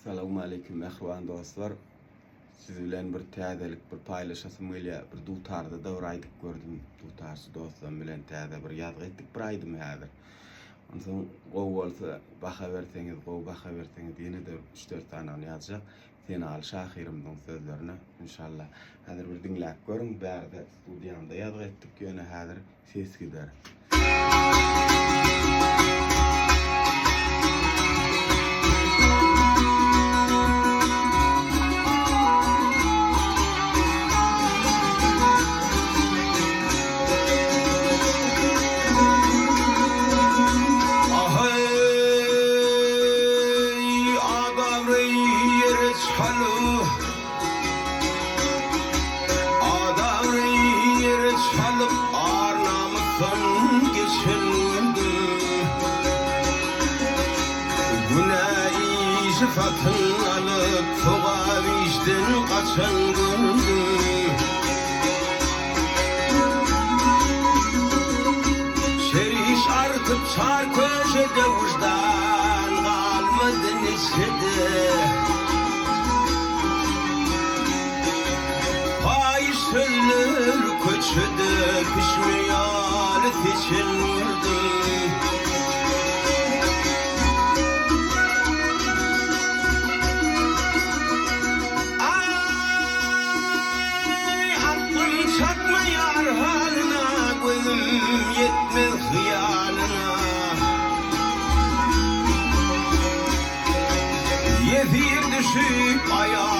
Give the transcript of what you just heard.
Salowmaleýkim mähriban dostlar. Siz bilen bir täzelik bir paýlaşasym gelýär. Bir dutarda-da bir aýdyp gördüm. Dutarçy dostlarym bilen täze bir ýazgy etdik bir aýdymy häzir. Onsoň gowy bolsa baha berseňiz, gowy baha berseňiz ýene-de üç-dört sanyny ýazjak. Senaly şahyrymyzyň sözlerine inşallah. Häzir bir diňläp görüň. Bärde studiýamda ýazgy etdik, ýöne häzir ses gider. Aheý, adamry ýere çalyp, Adamry ýere çalyp, ar-namysdan geçen gördüm. Günä işi satyn alyp, sogap işden gaçan gördüm. Şer iş artyp çar köşede Wyždan galmady niçede. Paýyş sözler köçede Pişme ýaly seçen gördüm. Aý, aklym çatmaýar halyna, Gözüm ýetmez hyýalyna. Ýesir düşüp aýalyna.